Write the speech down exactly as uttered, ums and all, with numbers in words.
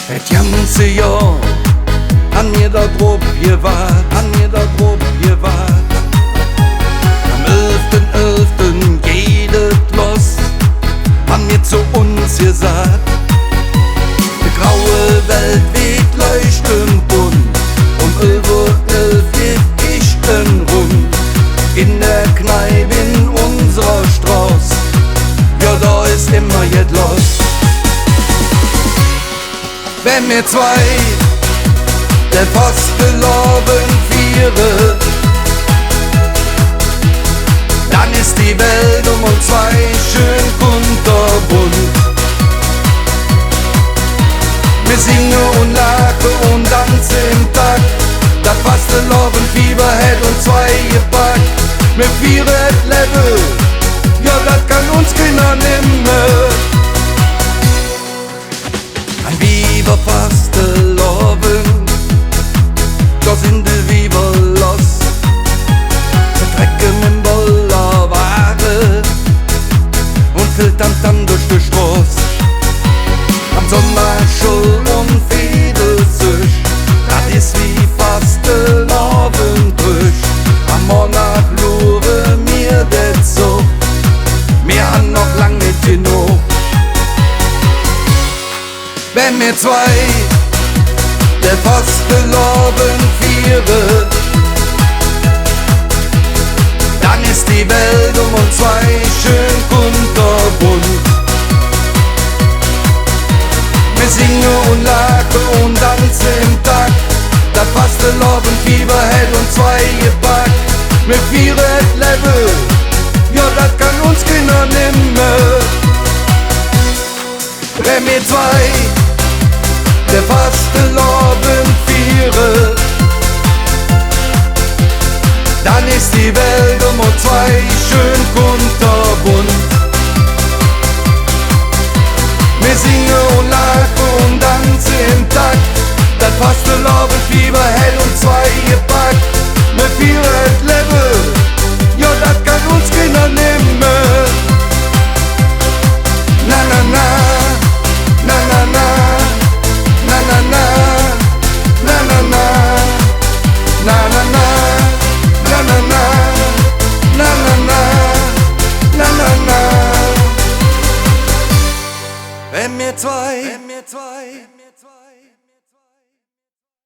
Et ganze Johr han mir do drop gewaad, han mir do drop gewaad. Am elfte elfte geiht et loss, han mir zo uns gesaht. De graue Welt weed leuchtend bunt, öm elf Uhr elf gitt et en Rund. En der Kneip en unserer Stroß, jo, do es immer jet loss. Wann mir zwei der Fastelovend fiere, dann es die Welt öm uns zwei schön kunterbunt. Mir singe un laache un danze em Takt, dat Fastelovendfieber hät uns zwei gepack. Mir fiere et Levve, jo, dat kann uns keiner nemme. An Wiever Fastelovend, do sin de Wiever loss. Se trecke mem Bollerwage un filtern dann durch de Stroß. Am Sonndag Schull un Fiddelzüg, dat es wie Fastelovend trüch. Am Monndag luure mir der Zog, mir han noch lang nit genog. Wann mir zwei der Fastelovend fiere, dann es die Welt öm uns zwei schön kunterbunt. Mir singe un laache un danze em Takt, dat Fastelovendfieber hät uns zwei gepack. Mir fiere et Levve, jo, dat kann uns keiner nemme. Wann mir zwei der Fastelovend fiere, dann es die Welt öm uns zwei schön kunterbunt. Mir singe un laache un danze em Takt, dat Fastelovendfieber hät uns zwei gepack. Mir fiere et Levve, jo, dat kann uns keiner nemme. Na, na, na. Na, na, na. Wann mir zwei, wann mir zwei